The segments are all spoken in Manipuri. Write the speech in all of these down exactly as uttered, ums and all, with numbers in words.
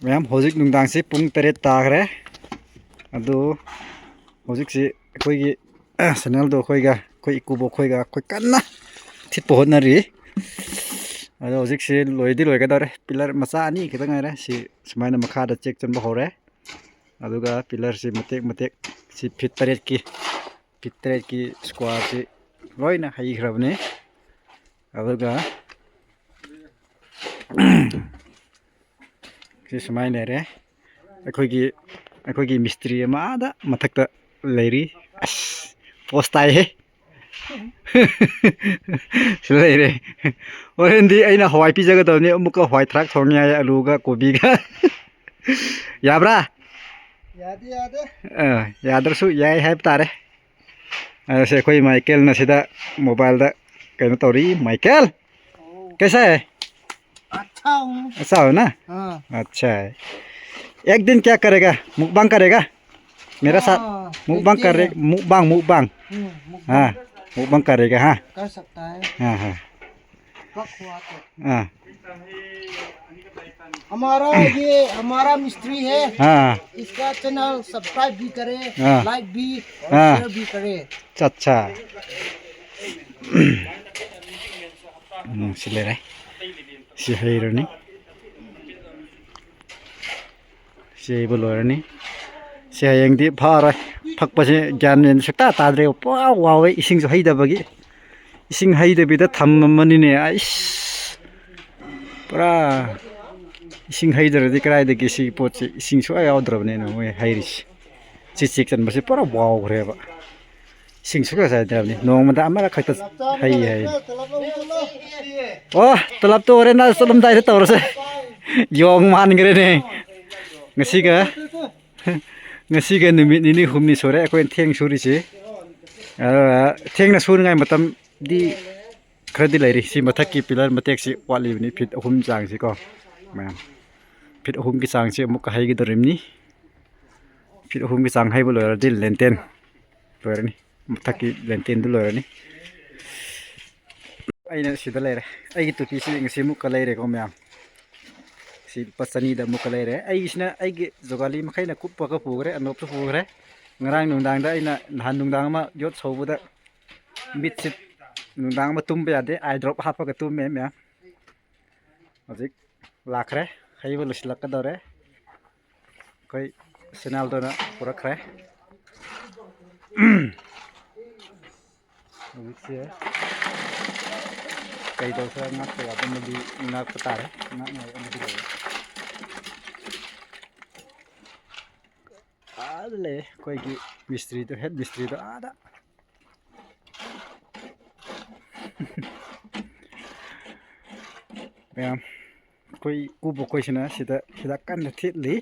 ꯃꯌꯥꯝ, ꯍꯧꯖꯤꯛ ꯅꯨꯡꯗꯥꯡꯁꯤ ꯄꯨꯡ ꯇꯔꯦꯠ ꯇꯥꯈ꯭ꯔꯦ꯫ ꯑꯗꯨ ꯍꯧꯖꯤꯛꯁꯤ ꯑꯩꯈꯣꯏꯒꯤ ꯁꯅꯦꯜꯗꯣ ꯑꯩꯈꯣꯏꯒ, ꯑꯩꯈꯣꯏ ꯏꯀꯨꯕꯣꯛ ꯑꯩꯈꯣꯏꯒ ꯑꯩꯈꯣꯏ ꯀꯟꯅ ꯊꯤꯠꯄ ꯍꯣꯠꯅꯔꯤ꯫ ꯑꯗꯣ ꯍꯧꯖꯤꯛꯁꯤ ꯂꯣꯏꯗꯤ ꯂꯣꯏꯒꯗꯧꯔꯦ, ꯄꯤꯂꯔ ꯃꯆꯥ ꯑꯅꯤ ꯈꯛꯇ ꯉꯥꯏꯔꯦ꯫ ꯁꯤ ꯁꯨꯃꯥꯏꯅ ꯃꯈꯥꯗ ꯆꯦꯛ ꯆꯟꯕ ꯍꯧꯔꯦ꯫ ꯑꯗꯨꯒ ꯄꯤꯂꯔꯁꯤ ꯃꯇꯦꯛ ꯃꯇꯦꯛ, ꯁꯤ ꯐꯤꯠ ꯇꯔꯦꯠꯀꯤ, ꯐꯤꯠ ꯇꯔꯦꯠꯀꯤ ꯁ꯭ꯀ꯭ꯋꯥꯔꯁꯤ ꯂꯣꯏꯅ ꯍꯩꯈ꯭ꯔꯕꯅꯤ꯫ ꯑꯗꯨꯒ ꯁꯤ ꯁꯨꯃꯥꯏꯅ ꯂꯩꯔꯦ꯫ ꯑꯩꯈꯣꯏꯒꯤ, ꯑꯩꯈꯣꯏꯒꯤ ꯃꯤꯁꯇ꯭ꯔꯤ ꯑꯃ ꯑꯥꯗ ꯃꯊꯛꯇ ꯂꯩꯔꯤ꯫ ꯑꯁ, ꯄꯣꯁ ꯇꯥꯏꯍꯦ꯫ ꯁꯤ ꯂꯩꯔꯦ꯫ ꯍꯣꯔꯦꯟꯗꯤ ꯑꯩꯅ ꯍꯋꯥꯏ ꯄꯤꯖꯒꯗꯕꯅꯤ꯫ ꯑꯃꯨꯛꯀ ꯍꯋꯥꯏ ꯊ꯭ꯔꯥꯛ ꯊꯣꯡꯉꯤ ꯍꯥꯏ, ꯑꯂꯨꯒ ꯀꯣꯕꯤꯒ꯫ ꯌꯥꯕ꯭ꯔꯥ? ꯌꯥꯗꯦ, ꯌꯥꯗꯦ꯫ ꯑ, ꯌꯥꯗ꯭ꯔꯁꯨ ꯌꯥꯏ ꯍꯥꯏꯕ ꯇꯥꯔꯦ꯫ ꯑ, ꯁꯦ, ꯑꯩꯈꯣꯏ ꯃꯥꯏꯀꯦꯜꯅ ꯁꯤꯗ ꯃꯣꯕꯥꯏꯜꯗ ꯀꯩꯅꯣ ꯇꯧꯔꯤ꯫ ꯃꯥꯏꯀꯦꯜ! ꯑꯣ꯫ ꯀꯩꯁꯥ ꯍꯦ? अच्छा हूँ। अच्छा हो ना? हाँ। अच्छा है। एक दिन क्या करेगा? मुकबांग करेगा? मेरा साथ हाँ, मुकबांग देखते हैं। मुकबांग, मुकबांग। हम्म, मुकबांग। हाँ, मुकबांग करेगा, हाँ। कर सकता है। हाँ, हाँ। पक हुआ तो। हाँ। हमारा ये, हमारा मिस्त्री है। हाँ। इसका चैनल सब्सक्राइब भी करें, हाँ। लाइक भी और हाँ। शेयर भी करें। अच्छा, अच्छा। ꯎꯝ, ꯁꯤ ꯂꯩꯔꯦ꯫ ꯁꯤ ꯍꯩꯔꯅꯤ꯫ ꯁꯤ ꯍꯩꯕ ꯂꯣꯏꯔꯅꯤ꯫ ꯁꯤ ꯍꯌꯦꯡꯗꯤ ꯐꯛꯑꯔꯣꯏ꯫ ꯐꯛꯄꯁꯦ ꯒ꯭ꯌꯥꯟ ꯃꯦꯟ ꯁꯨꯛꯇꯥ ꯇꯥꯗ꯭ꯔꯦ꯫ ꯄꯨꯔꯥ ꯋꯥꯎꯋꯦ ꯏꯁꯤꯡꯁꯨ ꯍꯩꯗꯕꯒꯤ꯫ ꯏꯁꯤꯡ ꯍꯩꯗꯕꯤꯗ ꯊꯝꯃꯝꯃꯅꯤꯅꯦ꯫ ꯑꯩꯁ! ꯄꯨꯔꯥ ꯏꯁꯤꯡ ꯍꯩꯗ꯭ꯔꯗꯤ ꯀꯗꯥꯏꯗꯒꯤ ꯁꯤꯒꯤ ꯄꯣꯠꯁꯤ ꯏꯁꯤꯡ ꯁꯨꯛꯌꯥ ꯌꯥꯎꯗ꯭ꯔꯕꯅꯤꯅ ꯃꯣꯏ ꯍꯩꯔꯤꯁꯤ꯫ ꯁꯤ ꯆꯦꯛ ꯆꯟꯕꯁꯤ ꯄꯨꯔꯥ ꯋꯥꯎꯈ꯭ꯔꯦꯕ꯫ ꯏꯁꯤꯡ ꯁꯨꯛꯆꯥꯏ ꯆꯥꯏꯗ꯭ꯔꯕꯅꯤ꯫ ꯅꯣꯡꯃꯗ ꯑꯃꯔꯛ ꯈꯛꯇ ꯍꯩ ꯍꯥꯏ꯫ ꯑꯣ, ꯇꯂꯞꯇꯣ ꯍꯣꯔꯦꯟ ꯅꯪ ꯆꯠꯂꯝꯗꯥꯏꯗ ꯇꯧꯔꯁꯦ꯫ ꯌꯣꯡ ꯃꯥꯟꯈ꯭ꯔꯦꯅꯦ꯫ ꯉꯁꯤꯒ, ꯉꯁꯤꯒ ꯅꯨꯃꯤꯠ ꯅꯤꯅꯤ ꯍꯨꯝꯅꯤ ꯁꯨꯔꯦ ꯑꯩꯈꯣꯏꯅ ꯊꯦꯡ ꯁꯨꯔꯤꯁꯤ꯫ ꯑꯗꯨꯒ ꯊꯦꯡꯅ ꯁꯨꯅꯤꯡꯉꯥꯏ ꯃꯇꯝꯗꯤ ꯈꯔꯗꯤ ꯂꯩꯔꯤ꯫ ꯁꯤ ꯃꯊꯛꯀꯤ ꯄꯤꯂꯔ ꯃꯇꯦꯛꯁꯤ ꯋꯥꯠꯂꯤꯕꯅꯤ, ꯐꯤꯠ ꯑꯍꯨꯝ ꯆꯥꯡꯁꯤꯀꯣ ꯃꯌꯥꯝ꯫ ꯐꯤꯠ ꯑꯍꯨꯝꯒꯤ ꯆꯥꯡꯁꯤ ꯑꯃꯨꯛꯀ ꯍꯩꯒꯗꯧꯔꯤꯕꯅꯤ꯫ ꯐꯤꯠ ꯑꯍꯨꯝꯒꯤ ꯆꯥꯡ ꯍꯩꯕ ꯂꯣꯏꯔꯗꯤ ꯂꯦꯟꯇꯦꯟ ꯂꯣꯏꯔꯅꯤ, ꯃꯊꯛꯀꯤ ꯂꯦꯟꯇꯦꯟꯗꯨ ꯂꯣꯏꯔꯅꯤ꯫ ꯑꯩꯅ ꯁꯤꯗ ꯂꯩꯔꯦ꯫ ꯑꯩꯒꯤ ꯇꯨꯄꯤꯁꯤ ꯉꯁꯤ ꯑꯃꯨꯛꯀ ꯂꯩꯔꯦꯀꯣ ꯃꯌꯥꯝ꯫ ꯂꯨꯄꯥ ꯆꯅꯤꯗ ꯑꯃꯨꯛꯀ ꯂꯩꯔꯦ꯫ ꯑꯩꯒꯤꯁꯤꯅ ꯑꯩꯒꯤ ꯖꯣꯒꯥꯂꯤ ꯃꯈꯩꯅ ꯀꯨꯞꯄꯒ ꯄꯨꯈ꯭ꯔꯦ, ꯑꯅꯣꯞꯁꯨ ꯄꯨꯈ꯭ꯔꯦ꯫ ꯉꯔꯥꯡ ꯅꯨꯡꯗꯥꯡꯗ ꯑꯩꯅ, ꯅꯍꯥꯟ ꯅꯨꯡꯗꯥꯡ ꯑꯃ ꯌꯣꯠ ꯁꯧꯕꯗ ꯃꯤꯠꯁꯦ ꯅꯨꯡꯗꯥꯡ ꯑꯃ ꯇꯨꯝꯕ ꯌꯥꯗꯦ, ꯑꯥꯏ ꯗ꯭ꯔꯣꯞ ꯍꯥꯞꯄꯒ ꯇꯨꯝꯃꯦ ꯃꯌꯥꯝ꯫ ꯍꯧꯖꯤꯛ ꯂꯥꯛꯈ꯭ꯔꯦ, ꯍꯩꯕ ꯂꯣꯏꯁꯤꯜꯂꯛꯀꯗꯧꯔꯦ꯫ ꯑꯩꯈꯣꯏ ꯁꯦꯅꯥꯜꯗꯣꯅ ꯄꯨꯔꯛꯈ꯭ꯔꯦ꯫ ꯍꯧꯖꯤꯛꯁꯦ ꯀꯩꯗꯧꯁꯤꯔ, ꯉꯥꯛꯄ ꯌꯥꯕ ꯑꯃꯗꯤ ꯉꯥꯛꯄ ꯇꯥꯔꯦ, ꯉꯥꯛꯅꯕ ꯑꯃꯗꯤ ꯂꯩꯔꯦ꯫ ꯑꯥꯗ ꯂꯩ ꯑꯩꯈꯣꯏꯒꯤ ꯃꯤꯁꯇ꯭ꯔꯤꯗꯣ, ꯍꯦꯠ ꯃꯤꯁꯇ꯭ꯔꯤꯗꯣ ꯑꯥꯗ꯫ ꯃꯌꯥꯝ, ꯑꯩꯈꯣꯏ ꯏꯀꯨꯕꯣꯛ ꯈꯣꯏꯁꯤꯅ ꯁꯤꯗ ꯍꯤꯗꯥꯛ ꯀꯟꯅ ꯊꯤꯠꯂꯤ꯫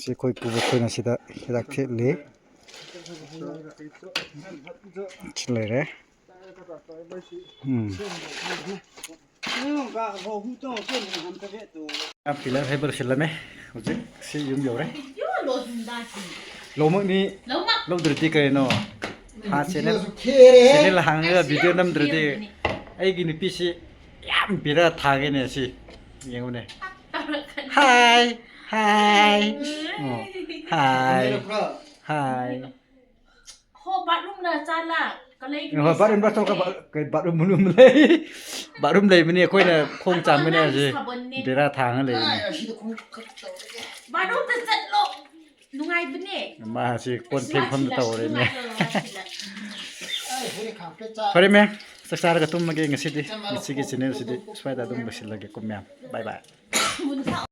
ꯁꯤ ꯑꯩꯈꯣꯏ ꯏꯀꯨꯕꯣꯛ ꯈꯣꯏꯅ ꯁꯤꯗ ꯍꯤꯗꯥꯛ ꯊꯤꯠꯂꯤ꯫ ꯁꯤ ꯂꯩꯔꯦ꯫ ꯎꯝ꯫ ꯄꯤꯂꯔ ꯍꯩꯕ ꯂꯣꯏꯁꯤꯜꯂꯝꯃꯦ꯫ ꯍꯧꯖꯤꯛ ꯁꯤ ꯌꯨꯝ ꯌꯧꯔꯦ꯫ ꯂꯧꯃꯛꯅꯤ꯫ ꯂꯧꯗ꯭ꯔꯗꯤ ꯀꯩꯅꯣ? ꯍꯥ, ꯆꯦꯅꯦꯜ, ꯆꯦꯅꯦꯜ ꯍꯥꯡꯉꯒ ꯚꯤꯗꯤꯑꯣ ꯅꯝꯗ꯭ꯔꯗꯤ ꯑꯩꯒꯤ ꯅꯨꯄꯤꯁꯤ ꯌꯥꯝ ꯕꯦꯔꯥ ꯊꯥꯒꯦꯅꯦ ꯁꯤ꯫ ꯌꯦꯡꯉꯨꯅꯦ꯫ ꯍꯥꯏ, ꯍꯥꯏ꯫ ꯑꯣ, ꯍꯥꯏ, ꯍꯥꯏ꯫ ꯍꯣ, ꯕꯥꯠꯔꯨꯝꯗ ꯆꯥꯂꯥ, ꯀꯂꯩ ꯍꯣꯏ, ꯕꯥꯠꯔꯨꯝꯗ ꯆꯠꯂꯒ ꯕꯥꯠ-, ꯀꯩ ꯕꯥꯠꯔꯨꯝ ꯃꯅꯨꯡ ꯂꯩ꯫ ꯕꯥꯠꯔꯨꯝ ꯂꯩꯕꯅꯤ, ꯑꯩꯈꯣꯏꯅ ꯈꯣꯡ ꯑꯗꯣ ꯆꯥꯝꯕꯅꯦ ꯑꯉꯥꯡꯒꯤ ꯍꯧꯖꯤꯛ꯫ ꯁꯥꯕꯟꯅꯦ꯫ ꯕꯦꯔꯥ ꯊꯥꯡꯉ ꯂꯩꯕꯅꯤ꯫ ꯑꯥꯏ, ꯑꯁꯤꯗ ꯈꯣꯡ ꯈꯛ ꯇꯧꯔꯒꯦ꯫ ꯕꯥꯠꯔꯨꯝꯗ ꯆꯠꯂꯣ꯫ ꯅꯨꯡꯉꯥꯏꯕꯅꯦ꯫ ꯃꯥꯁꯤ ꯀꯣꯟ ꯑꯁ, ꯐꯦꯡꯐꯝꯗ ꯂꯥꯛꯁꯤꯜꯂ, ꯇꯧꯔꯦꯅꯦ꯫ ꯅꯨꯡꯉꯥꯏꯇꯕ ꯂꯥꯛꯁꯤꯜꯂ꯫ ꯑꯩ ꯍꯣꯔꯦꯟ ꯈꯥꯛꯇ ꯆꯥ-, ꯐꯔꯦ ꯃꯦꯝ, ꯆꯥꯛ ꯆꯥꯔꯒ ꯇꯨꯝꯃꯒꯦ ꯉꯁꯤꯗꯤ꯫ ꯆꯥꯃ-, ꯉꯁꯤꯒꯤ ꯆꯦꯅꯦꯜꯁꯤꯗꯤ ꯁ꯭ꯋꯥꯏꯗ ꯑꯗꯨꯝ ꯂꯣꯏꯁꯤꯜꯂꯒꯦꯀꯣ ꯃꯦꯝ꯫ ꯕꯥꯏ ꯕꯥꯏ꯫ ꯃꯨꯟꯊꯣꯛ꯫